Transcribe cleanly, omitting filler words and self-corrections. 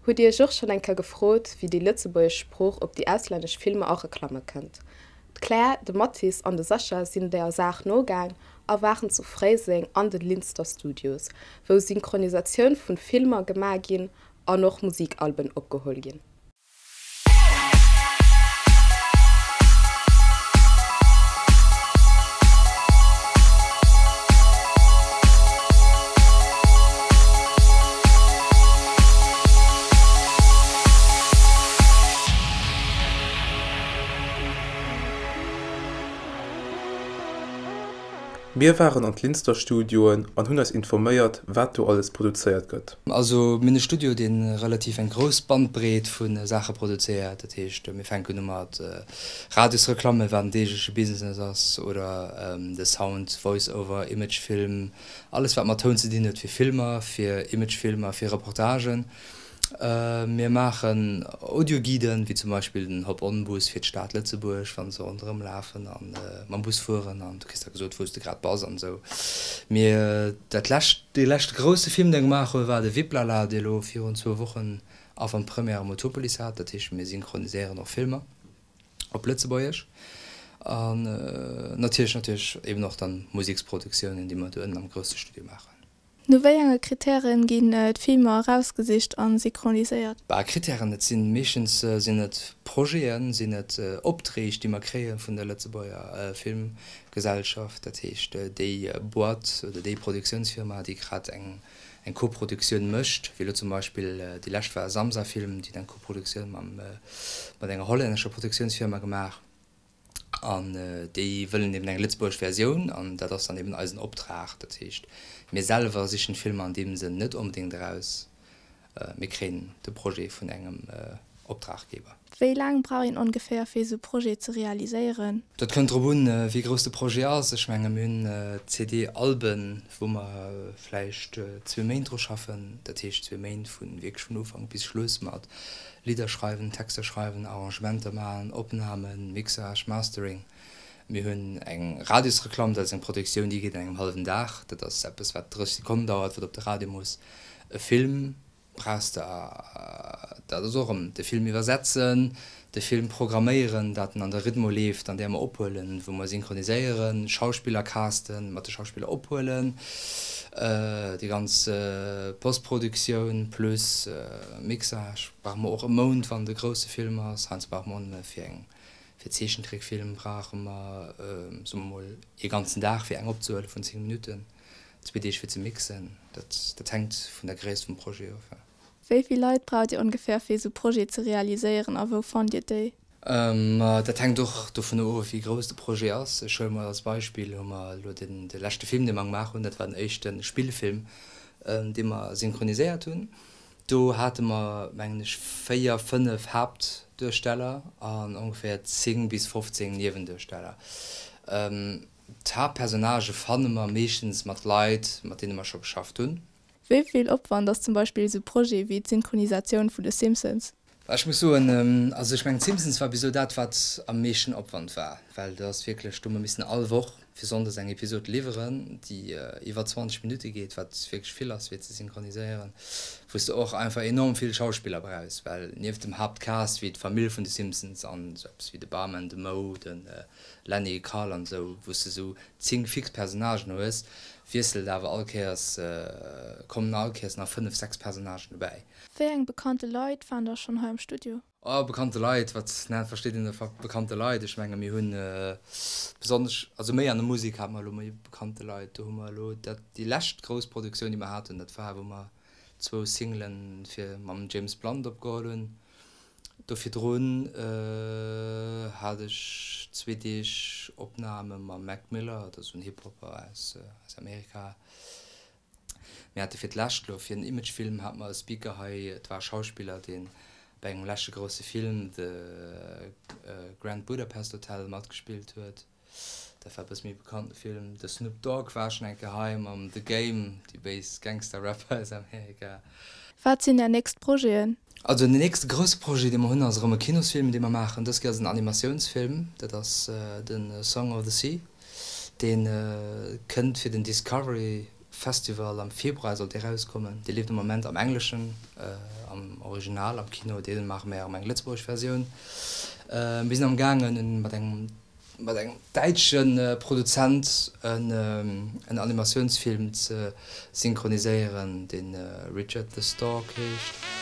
Hutt Dir Iech och schonn eng Kéier gefrot, wéi déi lëtzebuergesch Sprooch op déi auslännesch Filmer a Reklamme kënnt? D'Claire, de Mathis an de Sascha sinn der Saach nogaang a waren zu Fréiseng an de Linster Studios, wou Synchronisatioun vun Filmer gemaach ginn an och Musikalben opgeholl ginn. Mir waren an d'Linster Studioen an hunn eis informéiert, wat do alles produzéiert gëtt. Also mir hunn e Studio, dee relativ eng grouss Bandbreet vu Saache produzéiert. Dat heescht, mir fänken u mat Radiosreklamme, wat en deegleche Business ass, oder de Sound, Voice-over, Imagefilm, Alles wat mat Toun ze dinn huet, fir Filmer, fir Imagefilmer, fir Reportagen. Mir maachen Audioguiden, wéi zum Beispill den Hop-on-Bus fir d'Stad Lëtzebuerg, wann se ronderëm lafen a mam Bus fueren an du kriss da gesot, wou s de grad bass an esou. Mir, dat lescht, dee leschte grousse Film, dee gemaach hu war de Wiplala, dee elo virun zwou Wochen Avant-Première am Utopolis hat. Dat heescht, mir synchroniséieren och Filmer. op Lëtzebuergesch an natierlech natierlech eben och dann Museksproduktiounen, déi mer do ënnen am grousse Studio maachen. No wéi enge Kritären ginn d'Filmer erausgesicht a synchroniséiert? Bah, Kritären, et sinn meeschtens sinn et Projeten, sinn et Opträg, déi mer kréie vun der Lëtzebuerger Filmgesellschaft, dat heescht déi Boîte oder déi Produktiounsfirma, déi grad eng eng Koproduktioun mécht, wéi elo zum Beispill déi lescht war Samsa Film, déi huet eng Koproduktioun mam mat enger hollännescher Produktiounsfirma gemaach an déi wëllen eben eng lëtzebuergesch Versioun an dat ass dann eben eisen Optrag. Dat heescht, mir selwer sichen d'Filmer an deem Sënn net onbedéngt eraus, mir kréien de Projet vun engem Optraggeber. Wéi laang brauch een ongeféier fir esou Projet ze realiséieren? Dat kënnt drop un, wéi grouss de Projet ass. Ech menge mir hunn CD-Alben, wou mer vläicht zwee Méint dru schaffen. Dat heescht zwee Méint vu wierklech vun Ufank bis Schluss mat Lidder schreiwen, Texter schreiwen, Arrangementer maachen, Opnamen, Mixage, Mastering. Mir hunn eng Radiosreklamm, dat ass eng Produktioun, déi geet an engem hallwen Dag. Dat ass eppes, wat 30 Sekonnen dauert, wat op de Radio muss. E Film Brauchs de, dat ass och erëm de Film iwwersetzen, de Film programméieren, dat en an der Rhythmo leeft, an där mer ophuelen, wou mer synchroniséieren, Schauspiller casten, mat de Schauspiller ophuelen, déi ganz Postproduktioun plus Mixage brauche mer och e Mount, wann et e grousse Film ass. Heiansdo brauche mer och nëmme fir eng, fir Zeechentrickfilm brauche mer, soe mer mol, ee ganzen Dag fir eng opzehuele vun 10 Minutten. Zwee Deeg fir ze mixen, dat dat hänkt vun der Gréisst vum Projet of. Wéi vill Leit braucht Dir ongeféier fir esou Projet ze realiséieren a wou fannt Dir déi? Dat hänkt och dovun of wéi grouss de Projet ass. Ech huele mol als Beispill hu mer elo den de leschte Film dee mer gemaach hunn, dat war den éischte Spillfilm dee mer synchroniséiert hunn. Do hate mer mengen ech 4, 5 Haaptduersteller an ongeféier 10 bis 15 Niewenduersteller. D'Haaptpersonnagë fanne mer meeschtens mat Leit, mat deene mer scho geschafft hunn. Wéi vill Opwand ass zum Beispill esou Projet wéi d'Synchronisatioun vu The Simpsons? Ech muss soen, also ech mengen d'Simpsons war bis elo dat wat am meeschten Opwand war, well do ass wierklech, do hu mer missen all Woch fir Sonndes eng Episod liwweren, déi iwwer 20 Minutte geet, wat wierklech vill ass fir ze synchroniséieren, wou s de och einfach enorm vill Schauspiller brauchs, well nieft dem Haaptcast wéi d'Famill vun de Simpsons an esou eppes wéi de Barman, de Moe, de Lenny, Carl an esou, wou s de esou 10 fix Personnagen hues, wiesselt awer all Kéiers, kommen all Kéiers nach 5, 6 Personnagen dobäi. Wéi eng bekannte Leit waren da schonn hei am Studio? Oh, bekannte Leit, wat nennt, versteet een ënner bekannte Leit? Ech menge mir hunn besonnesch, also méi an der Musek hate mer elo méi bekannte Leit. Do hu mer elo dat, déi lescht grouss Produktioun, déi mer haten, dat war wou mer zwou Singlen fir mam James Blunt opgeholl hunn. Do virdrun hat ech zwee Deeg Opname mam Mac Miller, dat ass esou en Hip-Hopper aus Amerika. Mir hate fir d'lescht elo fir en Imagefilm hate mer e Speaker hei, et war e Schauspiller, dee bei engem leschte grousse Film, The Grand Budapest Hotel, matgespillt huet. Dat war e bësse méi bekannte Film. De Snoop Dogg war schonn eng Kéier hei mam The Game, déi béis Gangster-Rapper aus Amerika. Wat sinn Är nächst Projeten? Also den nächste grousse Projet, dee mer hunn, ass erëm e Kinosfilm, dee mer maachen. Dës Kéier ass et en Animatiounsfilm, dat ass de Song of the Sea. Dee kënnt fir den Discovery. Festival am Februar sollt dee rauskommen. Dee leeft am Moment am Engleschen, am Original am Kino. Dee maache mir erëm eng lëtzebuergesch Versioun. Mir sinn am gaangen mat engem mat engem däitsche Produzent en Animatiounsfilm ze synchroniséieren, dee Richard the Stork heescht.